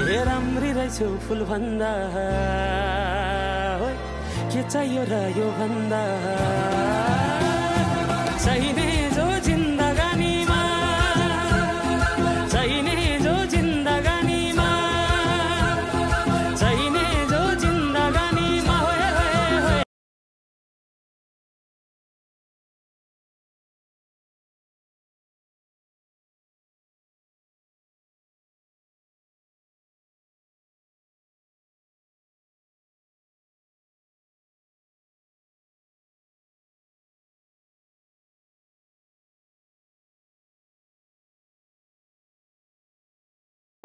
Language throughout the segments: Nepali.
हे राम्री रहेछु फुल भन्दा के चाहियो र यो भन्दा चाहिने जो जिन्दगानीमा चाहिने जो जिन्दगानीमा चाहिने जो जिन्दगानीमा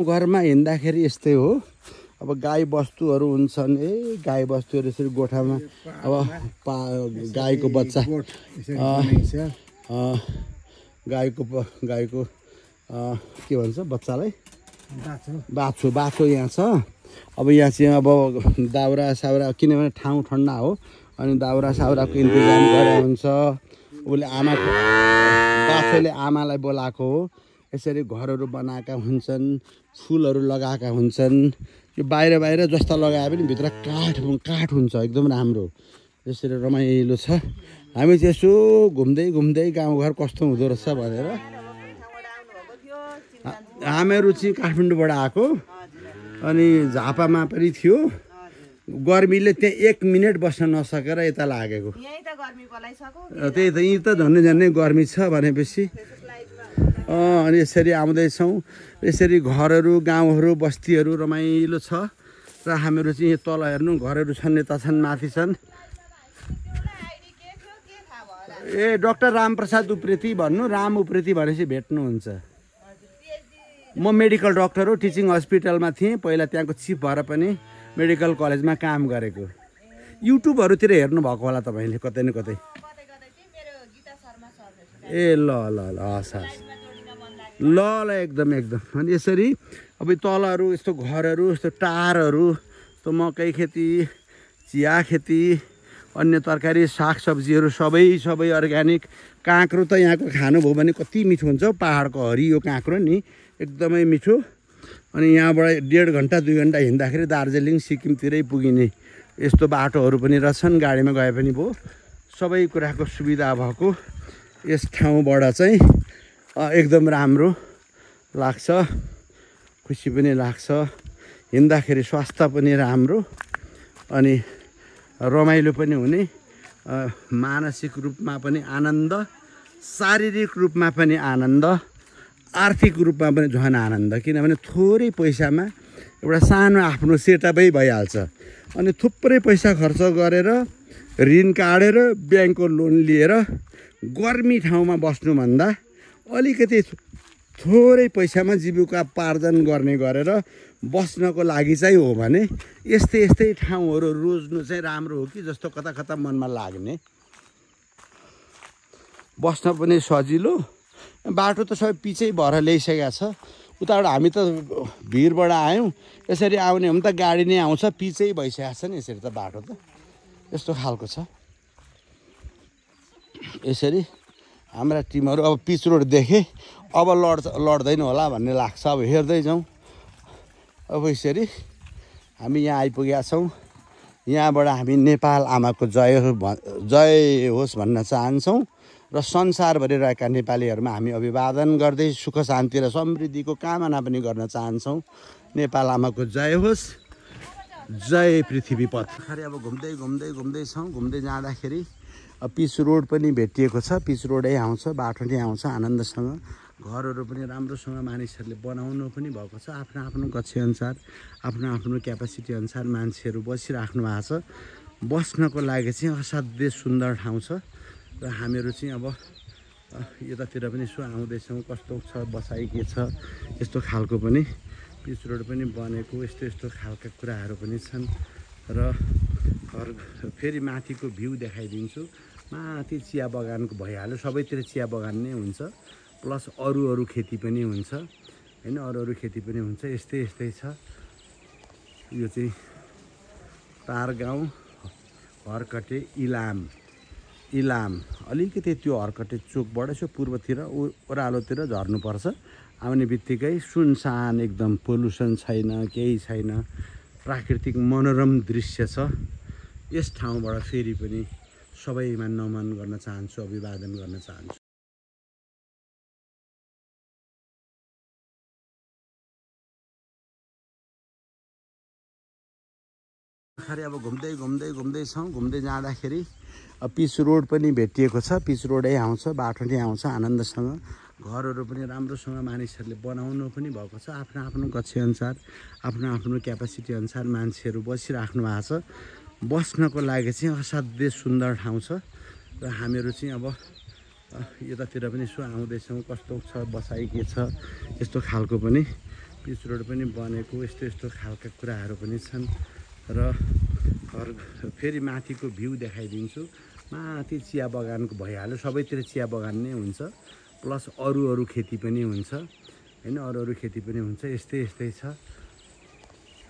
घरमा हिँड्दाखेरि यस्तै हो। अब गाई बस्तुहरू हुन्छन्, गाई बस्तुहरू यसरी गोठामा अब गाईको बच्चा गाईको के भन्छ बच्चालाई बाछो यहाँ छ। अब यहाँ चाहिँ अब दाउरा साउरा, किनभने ठाउँ ठन्डा हो अनि दाउरा साउराको इन्तजाम गरेर हुन्छ। उसले बाछोले आमालाई बोलाएको हो। यसरी घरहरू बनाएका हुन्छन्, फुलहरू लगाएका हुन्छन्। यो बाहिर जस्ता लगाए पनि भित्र काठ हुन्छ, एकदम राम्रो। यसरी रमाइलो छ। हामी चाहिँ यसो घुम्दै गाउँघर कस्तो हुँदो रहेछ भनेर। हामीहरू चाहिँ काठमाडौँबाट आएको अनि झापामा पनि थियो। गर्मीले त्यहाँ 1 मिनट बस्न नसकेर यता लागेको। त्यही त यहीँ त झन्डै गर्मी छ भनेपछि अनि यसरी आउँदैछौँ। यसरी घरहरू, गाउँहरू, बस्तीहरू रमाइलो छ। र हामीहरू चाहिँ तल हेर्नु घरहरू छन्, यता छन्, माथि छन्। डाक्टर रामप्रसाद उप्रेती भन्नु, राम उप्रेती भनेपछि भेट्नुहुन्छ। म मेडिकल डक्टर हो, टिचिङ हस्पिटलमा थिएँ पहिला, त्यहाँको चिफ भएर पनि मेडिकल कलेजमा काम गरेको। युट्युबहरूतिर हेर्नुभएको होला तपाईँले कतै न कतै। ल हस् ल एकदम। अनि यसरी अब तलहरू यस्तो घरहरू, यस्तो टारहरू, यस्तो मकै खेती, चिया खेती, अन्य तरकारी सागसब्जीहरू सबै अर्ग्यानिक। काँक्रो त यहाँको खानुभयो भने कति मिठो हुन्छ। पहाडको हरियो काँक्रो नि एकदमै मिठो। अनि यहाँबाट 1.5 घन्टा 2 घन्टा हिँड्दाखेरि दार्जिलिङ सिक्किमतिरै पुगिने यस्तो बाटोहरू पनि रहेछन्। गाडीमा गए पनि भयो। सबै कुराको सुविधा भएको यस ठाउँबाट चाहिँ एकदम राम्रो लाग्छ, खुसी पनि लाग्छ। हिँड्दाखेरि स्वास्थ्य पनि राम्रो अनि रमाइलो पनि हुने, मानसिक रूपमा पनि आनन्द, शारीरिक रूपमा पनि आनन्द, आर्थिक रूपमा पनि झन् आनन्द। किनभने थोरै पैसामा एउटा सानो आफ्नो सेटअपै भइहाल्छ। अनि थुप्रै पैसा खर्च गरेर ऋण काटेर ब्याङ्कको लोन लिएर गर्मी ठाउँमा बस्नुभन्दा अलिकति थोरै पैसामा जीविकोपार्जन गर्ने गरेर बस्नको लागि चाहिँ हो भने यस्तै ठाउँहरू रोज्नु चाहिँ राम्रो हो कि जस्तो कता मनमा लाग्ने। बस्न पनि सजिलो, बाटो त सबै पिचै भएर ल्याइसकेको छ। उताबाट हामी त भिरबाट आयौँ, यसरी आउने हो भने त गाडी नै आउँछ, पिचै भइसकेको छ नि यसरी त बाटो त यस्तो खालको छ। यसरी हाम्रा टिमहरू अब पिच रोड देखे अब लड्दैन होला भन्ने लाग्छ। अब हेर्दै जाउँ। अब यसरी हामी यहाँ आइपुगेका छौँ। यहाँबाट हामी नेपाल आमाको जय होस् भन्न चाहन्छौँ र संसारभरि रहेका नेपालीहरूमा हामी अभिवादन गर्दै सुख शान्ति र समृद्धिको कामना पनि गर्न चाहन्छौँ। नेपाल आमाको जय होस्, जय पृथ्वीपथ। अब घुम्दै छौँ। घुम्दै जाँदाखेरि पिच रोड पनि भेटिएको छ। पिच रोडै आउँछ, बाटो नै आउँछ आनन्दसँग। घरहरू पनि राम्रोसँग मानिसहरूले बनाउनु पनि भएको छ। आफ्नो गच्छेअनुसार, आफ्नो क्यापासिटी अनुसार मान्छेहरू बसिराख्नु भएको छ। बस्नको लागि चाहिँ असाध्यै सुन्दर ठाउँ छ। र हामीहरू चाहिँ अब यतातिर पनि यसो आउँदैछौँ, कस्तो छ बसाइ के छ यस्तो खालको पनि। पिच रोड पनि बनेको, यस्तो खालका कुराहरू पनि छन्। र फेरि माथिको भ्यू देखाइदिन्छु। माथि चिया बगानको भइहाल्यो, सबैतिर चिया बगान नै हुन्छ, प्लस अरू खेती पनि हुन्छ हैन, अरू खेती पनि हुन्छ। यस्तै छ। यो चाहिँ तारगाउँ हरकटे इलाम अलिकति त्यो हरकटे चोकबाट यसो पूर्वतिर ओह्रालोतिर झर्नुपर्छ। आउने बित्तिकै सुनसान एकदम पोल्युसन छैन, केही छैन, प्राकृतिक मनोरम दृश्य छ। यस ठाउँबाट फेरि पनि सबैमा नमन गर्न चाहन्छु, अभिवादन गर्न चाहन्छु। अब घुम्दै छौँ। घुम्दै जाँदाखेरि पिच रोड पनि भेटिएको छ। पिच रोडै आउँछ, बाटो नै आउँछ आनन्दसँग। घरहरू पनि राम्रोसँग मानिसहरूले बनाउनु पनि भएको छ। आफ्नो आफ्नो गच्छेअनुसार, आफ्नो आफ्नो क्यापासिटी अनुसार मान्छेहरू बसिराख्नु भएको छ। बस्नको लागि चाहिँ असाध्यै सुन्दर ठाउँ छ। र हामीहरू चाहिँ अब यतातिर पनि यसो आउँदैछौँ, कस्तो छ बसाइ के छ यस्तो खालको पनि। पिच रोड पनि बनेको, यस्तो खालका कुराहरू पनि छन्। र फेरि माथिको भ्यू देखाइदिन्छु। माथि चिया बगानको भइहाल्यो, सबैतिर चिया बगान नै हुन्छ, प्लस अरू खेती पनि हुन्छ हैन, अरू खेती पनि हुन्छ। यस्तै छ।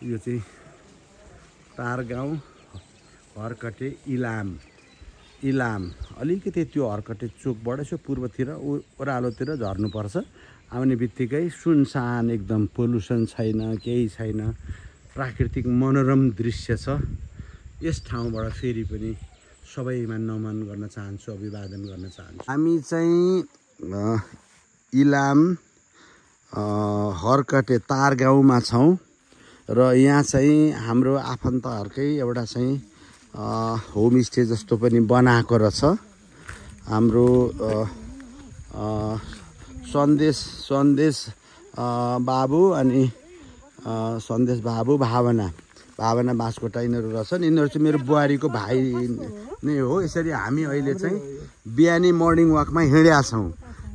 यो चाहिँ तारगाउँ हरकटे इलाम अलिकति त्यो हरकटे चोकबाट यसो पूर्वतिर ओह्रालोतिर झर्नुपर्छ। आउने बित्तिकै सुनसान एकदम पोल्युसन छैन, केही छैन, प्राकृतिक मनोरम दृश्य छ। यस ठाउँबाट फेरि पनि सबैमा नमन गर्न चाहन्छु, अभिवादन गर्न चाहन्छु। हामी चाहिँ इलाम हरकटे तारगाउँमा छौँ र यहाँ चाहिँ हाम्रो आफन्तहरूकै एउटा चाहिँ होमस्टे जस्तो पनि बनाएको रहेछ। हाम्रो सन्देश बाबु अनि सन्देश बाबु भावना बास्कोटा यिनीहरू रहेछन्। यिनीहरू चाहिँ मेरो बुहारीको भाइ नै हो। यसरी हामी अहिले चाहिँ बिहानी मर्निङ वाकमा हिँडेका छौँ।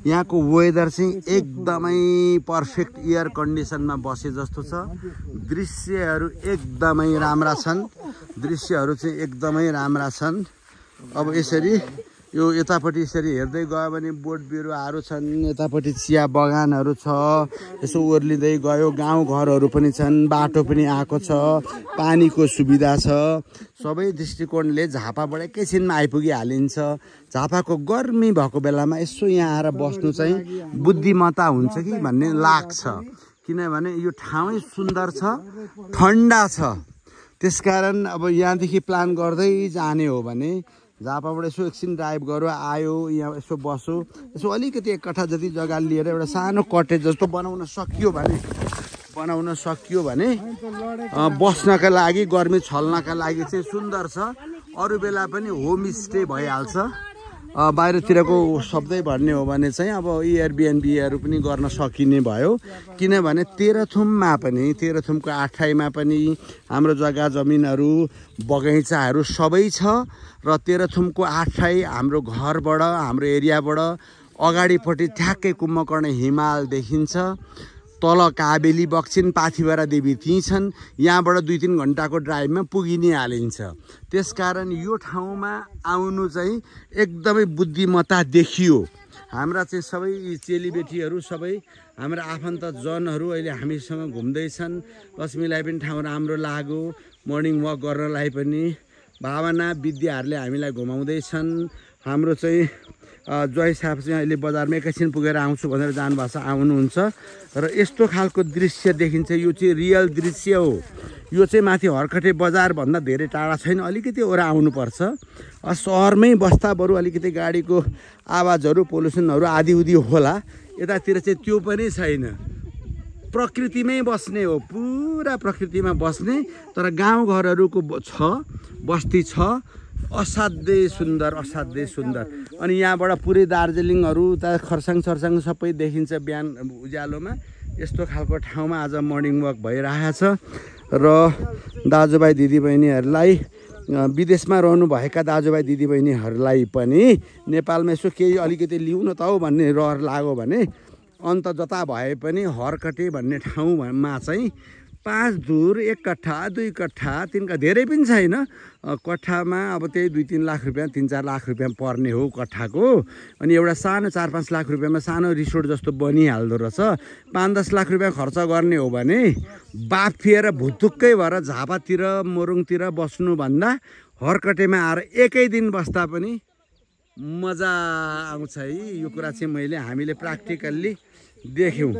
यहाँको वेदर चाहिँ एकदमै पर्फेक्ट एयर कन्डिसनमा बसे जस्तो छ। दृश्यहरू एकदमै राम्रा छन्। अब यसरी यो यतापट्टि यसरी हेर्दै गयो भने बोट बिरुवाहरू छन्, यतापट्टि चिया बगानहरू छ। यसो ओर्लिँदै गयो, गाउँघरहरू पनि छन्, बाटो पनि आएको छ, पानीको सुविधा छ। सबै दृष्टिकोणले झापाबाट एकैछिनमा आइपुगिहालिन्छ। झापाको गर्मी भएको बेलामा यसो यहाँ आएर बस्नु चाहिँ बुद्धिमत्ता हुन्छ कि भन्ने लाग्छ। किनभने यो ठाउँै सुन्दर छ, ठन्डा छ। त्यसकारण अब यहाँदेखि प्लान गर्दै जाने हो भने झापाबाट यसो एकछिन ड्राइभ गऱ्यो, आयो यहाँ यसो बस्यो, यसो अलिकति 1 कट्ठा जति जग्गा लिएर एउटा सानो कटेज जस्तो बनाउन सकियो भने बस्नका लागि, गर्मी छल्नका लागि चाहिँ सुन्दर छ। अरू बेला पनि होमस्टे भइहाल्छ। बाहिरतिरको शब्दै भन्ने हो भने चाहिँ अब एयरबिएनबीहरू पनि गर्न सकिने भयो। किनभने तेह्रथुमको आठाईमा पनि हाम्रो जग्गा जमिनहरू, बगैँचाहरू सबै छ। र तेह्रथुमको आठाई हाम्रो घरबाट, हाम्रो एरियाबाट अगाडिपट्टि ठ्याक्कै कुम्भकर्ण हिमाल देखिन्छ। तल काबेली बक्सिन पाथिभरा देवी त्यहीँ छन्। यहाँबाट 2-3 घन्टाको ड्राइभमा पुगि नै हालिन्छ। त्यसकारण यो ठाउँमा आउनु चाहिँ एकदमै बुद्धिमत्ता देखियो। हाम्रा चाहिँ सबै चेलीबेटीहरू, सबै हाम्रा आफन्तजनहरू अहिले हामीसँग घुम्दैछन्। लक्ष्मीलाई पनि ठाउँ राम्रो लाग्यो, मर्निङ वक गर्नलाई पनि। भावना विद्याहरूले हामीलाई घुमाउँदैछन्। हाम्रो चाहिँ जय साहब चाहिँ अहिले बजारमा एकैछिन पुगेर आउँछु भनेर जानुभएको छ, आउनुहुन्छ। र यस्तो खालको दृश्य देखिन्छ। यो चाहिँ रियल दृश्य हो। यो चाहिँ माथि हरकटे बजारभन्दा धेरै टाढा छैन, अलिकति ओरा आउनुपर्छ। सहरमै बस्दा बरु अलिकति गाडीको आवाजहरू, पोल्युसनहरू आदिउदी होला। यतातिर चाहिँ त्यो पनि छैन। प्रकृतिमै बस्ने हो, पुरा प्रकृतिमा बस्ने। तर गाउँघरहरूको छ, बस्ती छ, असाध्यै सुन्दर। अनि यहाँबाट पुरै दार्जिलिङहरू उता खरसाङ सबै देखिन्छ बिहान उज्यालोमा। यस्तो खालको ठाउँमा आज मर्निङ वक भइरहेछ। र दाजुभाइ दिदीबहिनीहरूलाई, विदेशमा रहनुभएका दाजुभाइ दिदीबहिनीहरूलाई पनि नेपालमा यसो केही अलिकति लिउँ न त हौ भन्ने रहर लाग्यो भने अन्त जता भए पनि हरकटे भन्ने ठाउँमा चाहिँ 5 धुर 1 कट्ठा 2 कट्ठा 3 कट्ठा धेरै पनि छैन। कट्ठामा अब त्यही 2-3 लाख रुपियाँ 3-4 लाख रुपियाँ पर्ने हो कट्ठाको। अनि एउटा सानो 4-5 लाख रुपियाँमा सानो रिसोर्ट जस्तो बनिहाल्दो रहेछ। 5-10 लाख रुपियाँ खर्च गर्ने हो भने बाफिएर भुतुक्कै भएर झापातिर मोरुङतिर बस्नुभन्दा हरकटेमा आएर एकै दिन बस्दा पनि मजा आउँछ है। यो कुरा चाहिँ हामीले प्र्याक्टिकल्ली देख्यौँ।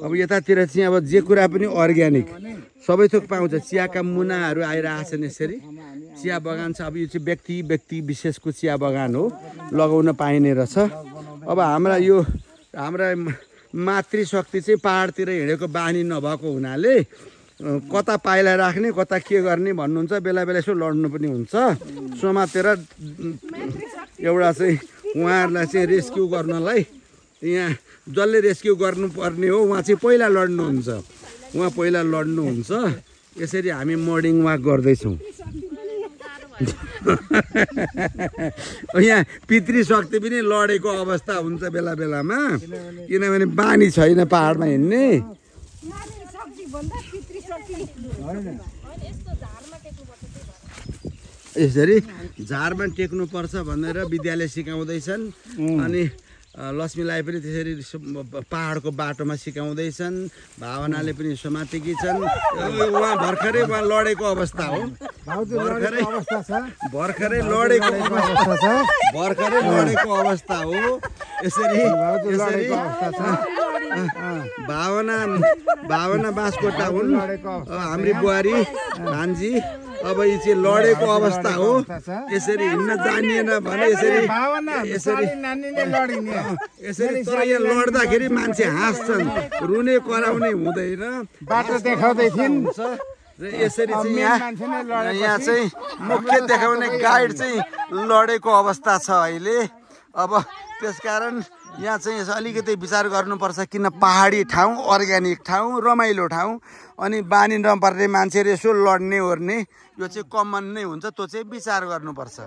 अब यतातिर चाहिँ अब जे कुरा पनि अर्ग्यानिक सबै थोक पाउँछ। चियाका मुनाहरू आइरहेछन् यसरी। चिया बगान छ। अब यो चाहिँ व्यक्ति विशेषको चिया बगान हो, लगाउन पाइने रहेछ। अब हाम्रा मातृशक्ति चाहिँ पाहाडतिर हिँडेको बानी नभएको हुनाले कता पाइला राख्ने कता के गर्ने भन्नुहुन्छ। बेला बेला यसो लड्नु पनि हुन्छ। समातेर एउटा चाहिँ उहाँहरूलाई चाहिँ रेस्क्यु गर्नलाई यहाँ जसले रेस्क्यु गर्नुपर्ने हो उहाँ चाहिँ पहिला लड्नुहुन्छ। यसरी हामी मर्निङ वाक गर्दैछौँ। यहाँ पितृशक्ति पनि लडेको अवस्था हुन्छ बेला बेलामा, किनभने बानी छैन पाहाडमा हिँड्ने। यसरी झारमा टेक्नुपर्छ भनेर विद्यालय सिकाउँदैछन्। अनि लक्ष्मीलाई पनि त्यसरी पाहाडको बाटोमा सिकाउँदैछन्। भावनाले पनि समातेकी छन्। उहाँ भर्खरै लडेको अवस्था हो। भर्खरै लडेको अवस्था हो। यसरी भावना बाँसकोटा हुन् हाम्री बुहारी भान्जी। अब यो चाहिँ लडेको अवस्था हो। यसरी हिँड्न जानिएन भने यसरी तर यहाँ लड्दाखेरि मान्छे हाँस्छन्, रुने कराउने हुँदैन। बाटो देखाउँदै थिइन् र यसरी चाहिँ यहाँ चाहिँ मुख्य देखाउने गाइड चाहिँ लडेको अवस्था छ अहिले। अब त्यसकारण यहाँ चाहिँ अलिकति विचार गर्नुपर्छ, किन पहाडी ठाउँ, अर्ग्यानिक ठाउँ, रमाइलो ठाउँ, अनि बानी नपर्ने मान्छेले यसो लड्ने ओर्ने यो चाहिँ कमन नै हुन्छ। त्यो चाहिँ विचार गर्नुपर्छ।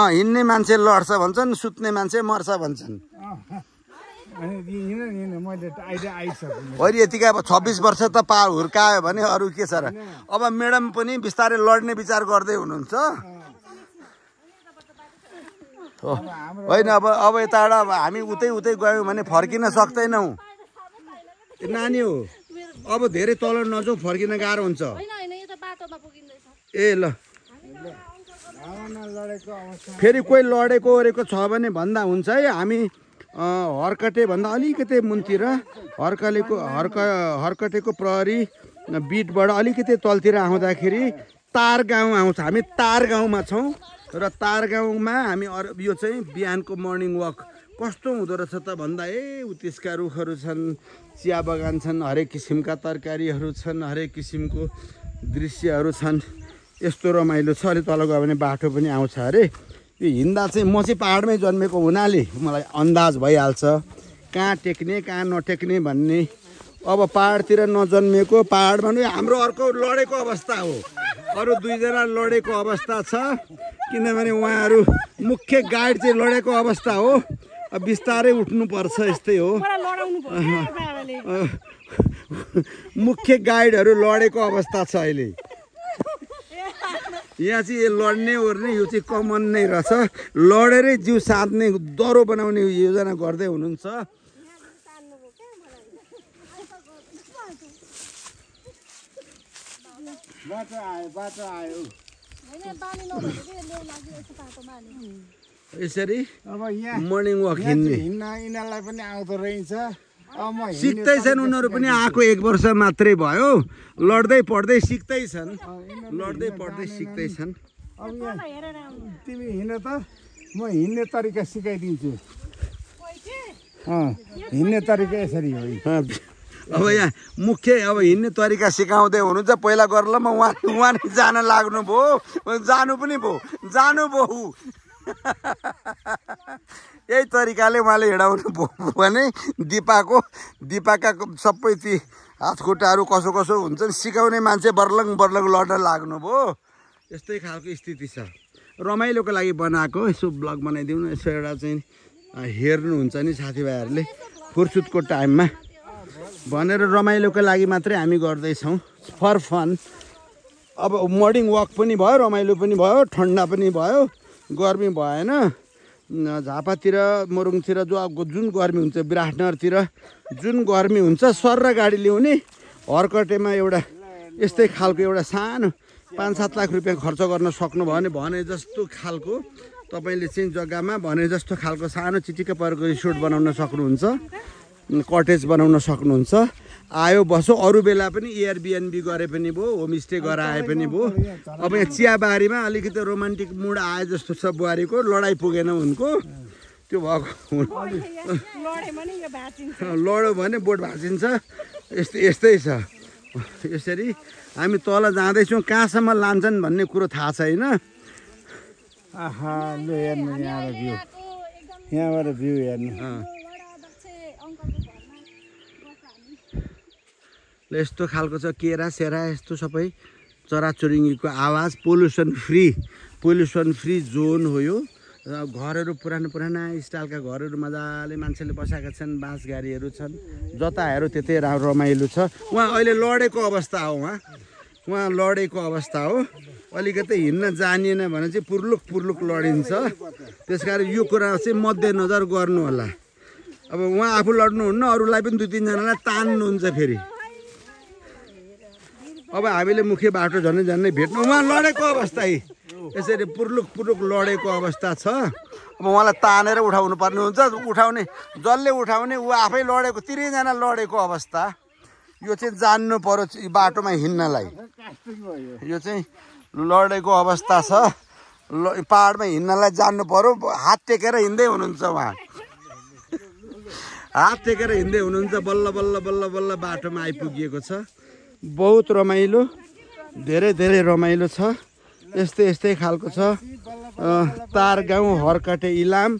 हिँड्ने मान्छे लड्छ भन्छन्, सुत्ने मान्छे मर्छ भन्छन्। अहिले यतिकै अब 26 वर्ष त हुर्कायो भने अरू के छ र। अब म्याडम पनि बिस्तारै लड्ने विचार गर्दै हुनुहुन्छ होइन। अब यताबाट हामी उतै गयौँ भने फर्किन सक्दैनौँ। नानी हो, अब धेरै तल नजाउँ, फर्किन गाह्रो हुन्छ। ए ल, फेरि कोही लडेको ओरेको छ भने भन्दा हुन्छ है। हामी हर्कटे भन्दा अलिकति मुनतिर हर्कटेको प्रहरी बिटबाट अलिकति तलतिर आउँदाखेरि तार गाउँ आउँछ। हामी तार गाउँमा छौँ र तार गाउँमा हामी यो चाहिँ बिहानको मर्निङ वाक कस्तो हुँदो रहेछ त भन्दा उत्तिसका रुखहरू छन्, चिया बगान छन्, हरेक किसिमका तरकारीहरू छन्, हरेक किसिमको दृश्यहरू छन्। यस्तो रमाइलो छ। अलि तल गयो भने बाटो पनि आउँछ अरे। यो हिँड्दा चाहिँ म चाहिँ पाहाडमै जन्मेको हुनाले मलाई अन्दाज भइहाल्छ कहाँ टेक्ने कहाँ नटेक्ने भन्ने। अब पाहाडतिर नजन्मेको, पाहाडमा नि हाम्रो अर्को लडेको अवस्था हो। अरू दुईजना लडेको अवस्था छ, किनभने उहाँहरू मुख्य गाइड चाहिँ लडेको अवस्था हो। अब बिस्तारै उठ्नुपर्छ, यस्तै हो। मुख्य गाइडहरू लडेको अवस्था छ अहिले। यहाँ चाहिँ लड्ने ओर्ने यो चाहिँ कमन नै रहेछ। लडेरै जिउ साध्ने, डह्रो बनाउने योजना गर्दै हुनुहुन्छ। यसरी अब यहाँ मर्निङ वाक हिँड्ने यिनीहरूलाई पनि आउँदो रहेछ। सिक्दैछन् उनीहरू पनि। आएको 1 वर्ष मात्रै भयो, लड्दै पढ्दै सिक्दैछन्, लड्दै पढ्दै सिक्दैछन्। अब तिमी हिँड त, म हिँड्ने तरिका सिकाइदिन्छु। हिँड्ने तरिका यसरी हो। अब यहाँ मुख्य अब हिँड्ने तरिका सिकाउँदै हुनुहुन्छ। पहिला गरेर म उहाँ जान लाग्नु भयो, जानु पनि भयो। यही तरिकाले उहाँले हिँडाउनु भयो भने दिपाका सबै ती हातखुट्टाहरू कसो हुन्छन् सिकाउने मान्छे बर्लङ लड्न लाग्नुभयो। यस्तै खालको स्थिति छ। रमाइलोको लागि बनाएको यसो ब्लग बनाइदिउँ न, यसो एउटा चाहिँ हेर्नुहुन्छ नि साथीभाइहरूले फुर्सुदको टाइममा भनेर रमाइलोको लागि मात्रै हामी गर्दैछौँ, फर फन। अब मर्निङ वाक पनि भयो, रमाइलो पनि भयो, ठन्डा पनि भयो, गर्मी भएन। झापातिर मोरङतिर जुन गर्मी हुन्छ, विराटनगरतिर जुन गर्मी हुन्छ, सर्र गाडी ल्याउने। हर्कटेमा एउटा यस्तै खालको एउटा सानो 5-7 लाख रुपियाँ खर्च गर्न सक्नुभयो भने जस्तो खालको तपाईँले चाहिँ जग्गामा भने जस्तो खालको सानो चिटिक्क परेको रिसोर्ट बनाउन सक्नुहुन्छ, कटेज बनाउन सक्नुहुन्छ। आयो बसो, अरू बेला पनि एयरबिएनबी गरे पनि भयो, होमस्टे गराए पनि भयो। अब यहाँ चियाबारीमा अलिकति रोमान्टिक मुड आए जस्तो छ। बुहारीको लडाइँ पुगेन उनको, त्यो भएको लड्यो भने बोट भाँचिन्छ। यस्तै छ। यसरी हामी तल जाँदैछौँ, कहाँसम्म लान्छन् भन्ने कुरो थाहा छैन। आहा लु हेर्नु यहाँबाट भ्यू, यहाँबाट भ्यू हेर्नु। यस्तो खालको छ, केरा सेरा यस्तो सबै चराचुरुङ्गीको आवाज। पोल्युसन फ्री जोन हो यो। घरहरू पुराना स्टाइलका घरहरू मजाले मान्छेले बसेका छन्, बाँसगाडीहरू छन्, जता हेऱ्यो त्यतै रमाइलो छ। उहाँ अहिले लडेको अवस्था हो, उहाँ लडेको अवस्था हो। अलिकति हिँड्न जानिएन भने चाहिँ पुर्लुक लडिन्छ। त्यस कारण यो कुरा चाहिँ मध्यनजर गर्नु होला। अब उहाँ आफू लड्नुहुन्न, अरूलाई पनि 2-3 जनालाई तान्नुहुन्छ फेरि। अब हामीले मुख्य बाटो झन्डै भेट्नु, उहाँ लडेको अवस्था यसरी पुर्लुक लडेको अवस्था छ। अब उहाँलाई तानेर उठाउनु पर्ने हुन्छ। जसले उठाउने ऊ आफै लडेको, 3जना लडेको अवस्था। यो चाहिँ जान्नु पर्यो बाटोमा हिँड्नलाई। यो चाहिँ लडेको अवस्था छ। पहाडमा हिँड्नलाई जान्नु पर्यो। हात टेकेर हिँड्दै हुनुहुन्छ उहाँ, हात टेकेर हिँड्दै हुनुहुन्छ। बल्ल बाटोमा आइपुगिएको छ। बहुत रमाइलो, धेरै रमाइलो छ। यस्तै खालको छ। तारगाउँ हरकटे इलाम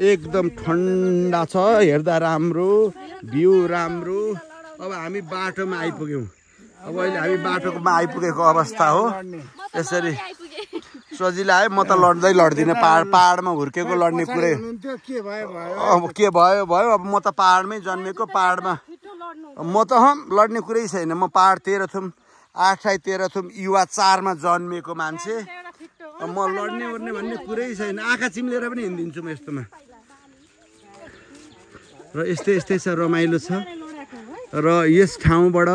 एकदम ठन्डा छ, हेर्दा राम्रो, भ्यू राम्रो। अब हामी बाटोमा आइपुग्यौँ। अब अहिले हामी बाटोमा आइपुगेको अवस्था हो। यसरी सजिलो आयो। म त लड्दिनँ, पहाडमा हुर्केको लड्ने कुरै। अब के भयो। अब म त पहाडमै जन्मेको, पहाडमा म त लड्ने कुरै छैन। म पहाड तेह्रथुम 8 युवा 4मा जन्मेको मान्छे। म लड्ने भन्ने कुरै छैन। आँखा चिम्लेर पनि हिँडिदिन्छु म यस्तोमा। र यस्तै छ, रमाइलो छ। र यस ठाउँबाट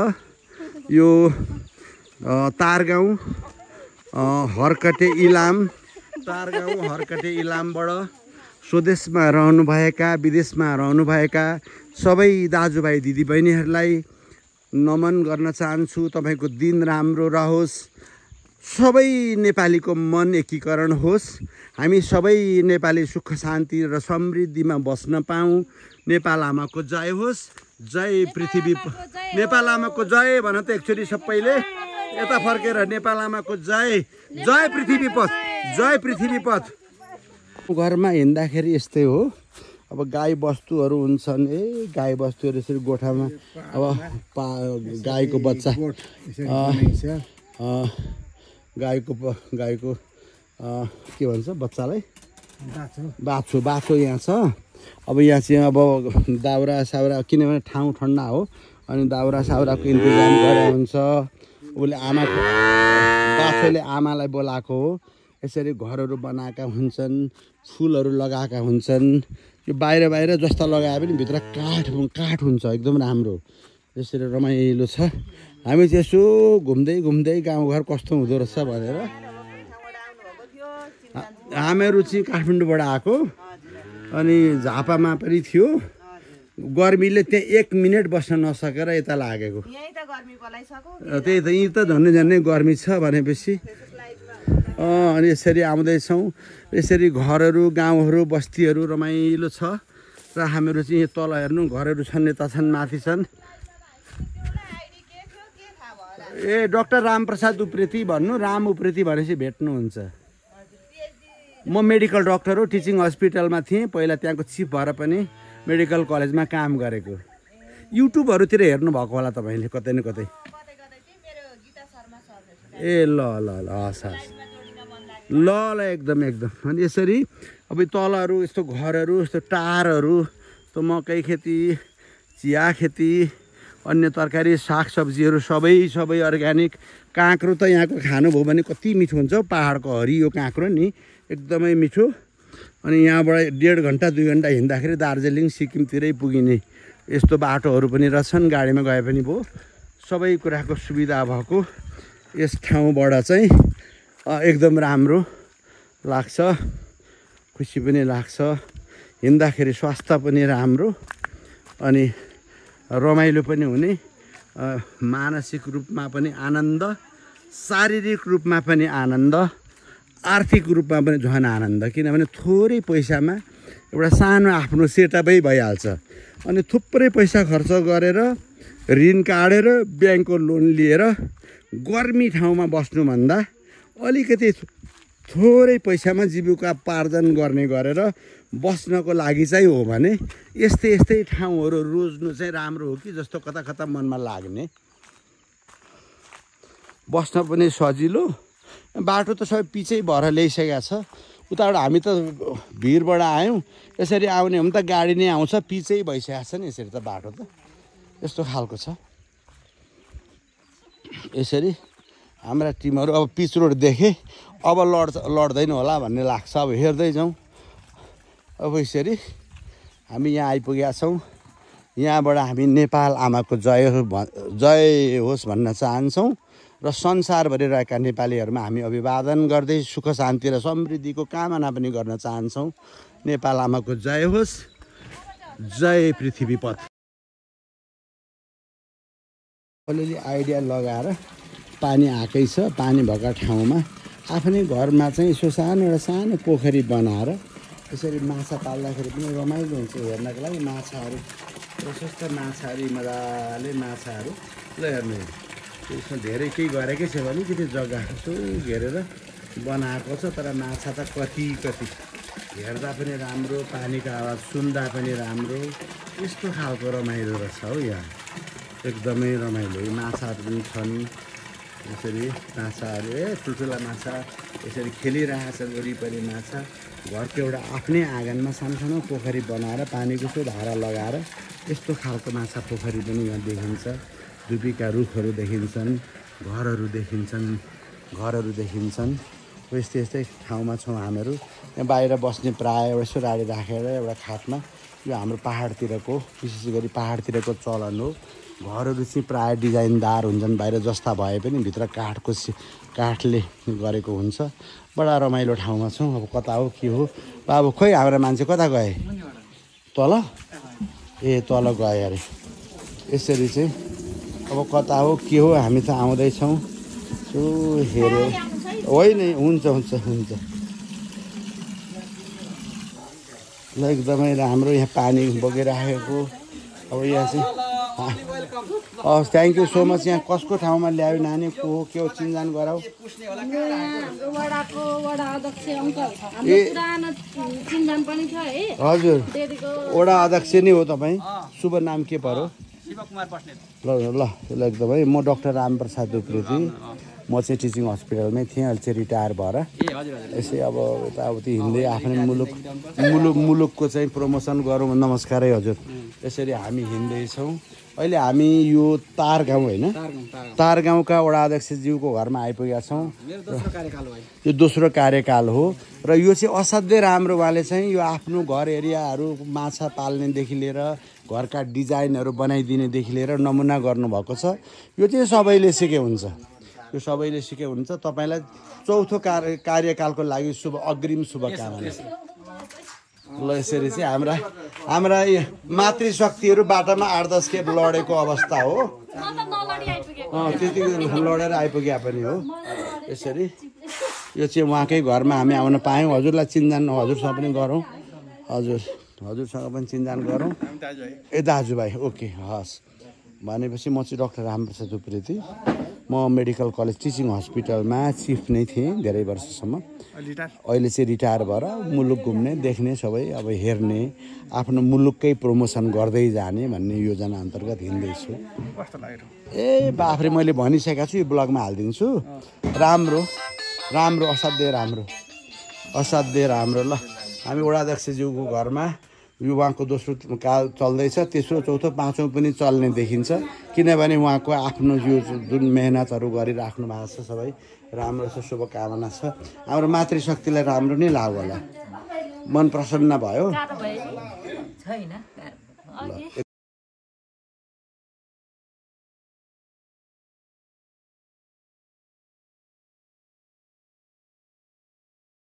यो तारगाउँ हरकटे इलामबाट स्वदेशमा रहनुभएका, विदेशमा रहनुभएका सबै दाजुभाइ दिदीबहिनीहरूलाई नमन गर्न चाहन्छु। तपाईँको दिन राम्रो रहोस्। सबै नेपालीको मन एकीकरण होस्। हामी सबै नेपाली सुख शान्ति र समृद्धिमा बस्न पाऊँ। नेपाल आमाको जय होस्। जय पृथ्वी, नेपाल आमाको जय भन त एकचोटि सबैले। यता फर्केर नेपाल आमाको जय, जय पृथ्वी पथ। घरमा हिँड्दाखेरि यस्तै हो। अब गाई बस्तुहरू हुन्छन्, गाई बस्तुहरू यसरी गोठामा। अब गाईको बच्चा, गाईको के भन्छ बच्चालाई, बाछो यहाँ छ। अब यहाँ चाहिँ अब दाउरा साउरा, किनभने ठाउँ ठन्डा हो, अनि दाउरा साउराको इन्तजाम गरेर हुन्छ। उसले बाछोले आमालाई बोलाएको हो। यसरी घरहरू बनाएका हुन्छन्, फुलहरू लगाएका हुन्छन्। यो बाहिर जस्ता लगाए पनि भित्र काठ हुन्छ, एकदम राम्रो। यसरी रमाइलो छ। हामी चाहिँ यसो घुम्दै गाउँघर कस्तो हुँदो रहेछ भनेर। हामीहरू चाहिँ काठमाडौँबाट आएको, अनि झापामा पनि थियो। गर्मीले त्यहाँ 1 मिनट बस्न नसकेर यता लागेको। त्यही त, यहीँ त झन्डै गर्मी छ भनेपछि। अनि यसरी आउँदैछौँ। यसरी घरहरू, गाउँहरू, बस्तीहरू रमाइलो छ। र हामीहरू चाहिँ तल हेर्नु, घरहरू छन्, यता छन्, माथि छन्। डाक्टर रामप्रसाद उप्रेती भन्नु, राम उप्रेती भनेपछि भेट्नुहुन्छ। म मेडिकल डक्टर हो। टिचिङ हस्पिटलमा थिएँ पहिला, त्यहाँको चिफ भएर पनि मेडिकल कलेजमा काम गरेको। युट्युबहरूतिर हेर्नुभएको होला तपाईँले कतै न कतै। ल हस् एकदम। अनि यसरी अब तलहरू यस्तो घरहरू, यस्तो टारहरू, यस्तो मकै खेती, चिया खेती, अन्य तरकारी सागसब्जीहरू सबै अर्ग्यानिक। काँक्रो त यहाँको खानुभयो भने कति मिठो हुन्छ। पहाडको हरियो काँक्रो नि, एकदमै मिठो। अनि यहाँबाट 1.5 घन्टा 2 घन्टा हिँड्दाखेरि दार्जिलिङ सिक्किमतिरै पुगिने यस्तो बाटोहरू पनि रहेछन्। गाडीमा गए पनि भयो। सबै कुराको सुविधा भएको यस ठाउँबाट चाहिँ एकदम राम्रो लाग्छ। खुसी पनि लाग्छ, हिँड्दाखेरि स्वास्थ्य पनि राम्रो अनि रमाइलो पनि हुने, मानसिक रूपमा पनि आनन्द, शारीरिक रूपमा पनि आनन्द, आर्थिक रूपमा पनि झन् आनन्द। किनभने थोरै पैसामा एउटा सानो आफ्नो सेटअपै भइहाल्छ। अनि थुप्रै पैसा खर्च गरेर ऋण काटेर ब्याङ्कको लोन लिएर गर्मी ठाउँमा बस्नुभन्दा अलिकति थोरै पैसामा जीविकोपार्जन गर्ने गरेर बस्नको लागि चाहिँ हो भने यस्तै यस्तै ठाउँहरू रोज्नु चाहिँ राम्रो हो कि जस्तो कता कता मनमा लाग्ने। बस्न पनि सजिलो, बाटो त सबै पिचै भएर ल्याइसकेको छ। उताबाट हामी त भिरबाट आयौँ, यसरी आउने हो भने त गाडी नै आउँछ, पिचै भइसकेको छ नि यसरी त बाटो त यस्तो खालको छ। यसरी हाम्रा टिमहरू अब पिच रोड देखे अब लड्दैन होला भन्ने लाग्छ। अब हेर्दै जाउँ। अब यसरी हामी यहाँ आइपुगेका छौँ। यहाँबाट हामी नेपाल आमाको जय होस् भन्न चाहन्छौँ र संसारभरि रहेका नेपालीहरूमा हामी अभिवादन गर्दै सुख शान्ति र समृद्धिको कामना पनि गर्न चाहन्छौँ। नेपाल आमाको जय होस्, जय पृथ्वीपथ। अलिअलि आइडिया लगाएर पानी आएकै छ। पानी भएका ठाउँमा आफ्नै घरमा चाहिँ यसो एउटा सानो पोखरी बनाएर यसरी माछा पाल्दाखेरि पनि रमाइलो हुन्छ हेर्नको लागि। माछाहरू प्रशस्त माछाहरू, मजाले माछाहरू ल हेर्नु। त्यसमा धेरै केही गरेकै छ भने अलिकति जग्गा यसो घेरेर बनाएको छ, तर माछा त कति हेर्दा पनि राम्रो, पानीको आवाज सुन्दा पनि राम्रो, यस्तो खालको रमाइलो रहेछ हौ यहाँ। एकदमै रमाइलो। माछाहरू पनि छन् यसरी, माछाहरू ठुल्ठुला माछा यसरी खेलिरहेको छ वरिपरि माछा। घरको एउटा आफ्नै आँगनमा सानो पोखरी बनाएर पानीको सो धारा लगाएर यस्तो खालको माछा पोखरी पनि यहाँ देखिन्छ। धुपीका रुखहरू देखिन्छन्, घरहरू देखिन्छन्। यस्तै यस्तै ठाउँमा छौँ हामीहरू। यहाँ बाहिर बस्ने प्रायः एउटा सुराडी राखेर एउटा खाटमा, यो हाम्रो पहाडतिरको, विशेष गरी पहाडतिरको चलन हो। घरहरू चाहिँ प्रायः डिजाइनदार हुन्छन्, बाहिर जस्ता भए पनि भित्र काठले गरेको हुन्छ। बडा रमाइलो ठाउँमा छौँ। अब कता हो के हो बाबु, खोइ हाम्रा मान्छे कता गए? तल तल गए अरे। यसरी चाहिँ अब कता हो के हो हामी त आउँदैछौँ। सो हेऱ्यो होइन, हुन्छ ल एकदमै राम्रो। यहाँ पानी बगिराखेको। अब यहाँ चाहिँ हस्, थ्याङ्क यू सो मच। यहाँ कसको ठाउँमा ल्यायो नानी, को हो के हो चिन्जान गराऊ। हजुर, वडा अध्यक्ष नै हो तपाईँ? शुभ नाम के पर्यो? ल एकदमै। म डाक्टर रामप्रसाद उप्रेती, म चाहिँ टिचिङ हस्पिटलमै थिएँ, अहिले चाहिँ रिटायर भएर यसै अब यताउति हिँड्दै आफ्नै मुलुकको चाहिँ प्रमोसन गरौँ। नमस्कारै हजुर। यसरी हामी हिँड्दैछौँ। अहिले हामी यो तार गाउँ होइन, तार गाउँका वडा अध्यक्षज्यूको घरमा आइपुगेका छौँ। यो दोस्रो कार्यकाल हो र यो चाहिँ असाध्यै राम्रो। उहाँले चाहिँ यो आफ्नो घर एरियाहरू माछा पाल्नेदेखि लिएर घरका डिजाइनहरू बनाइदिनेदेखि लिएर नमुना गर्नुभएको छ। यो चाहिँ सबैले सिके हुन्छ, यो सबैले सिके हुन्छ। तपाईँलाई चौथो कार्यकालको लागि अग्रिम शुभकामना। ल यसरी चाहिँ हाम्रा मातृशक्तिहरू बाटोमा 8-10 खेप लडेको अवस्था हो। त्यति लडेर आइपुगे पनि हो। यसरी यो चाहिँ उहाँकै घरमा हामी आउन पायौँ। हजुरलाई चिन्जान हजुरसँग पनि गरौँ। हजुरसँग पनि चिन्जान गरौँ। दाजुभाइ ओके हस्। भनेपछि म चाहिँ डाक्टर रामप्रसाद उप्रेती, म मेडिकल कलेज टिचिङ हस्पिटलमा चिफ नै थिएँ धेरै वर्षसम्म। अहिले चाहिँ रिटायर भएर मुलुक घुम्ने, देख्ने, सबै अब हेर्ने, आफ्नो मुलुककै प्रमोसन गर्दै जाने भन्ने योजना अन्तर्गत हिँड्दैछु। बाफ्रे मैले भनिसकेको छु, यो ब्लगमा हालिदिन्छु। राम्रो, असाध्यै राम्रो। ल हामी वडाध्यक्षज्यूको घरमा, यो उहाँको दोस्रो काल चल्दैछ, तेस्रो चौथो पाँचौँ पनि चल्ने देखिन्छ। किनभने उहाँको आफ्नो यो जुन मेहनतहरू गरिराख्नु भएको छ सबै राम्रो छ, शुभकामना छ। हाम्रो मातृशक्तिलाई राम्रो नै लाग्यो होला, मन प्रसन्न भयो।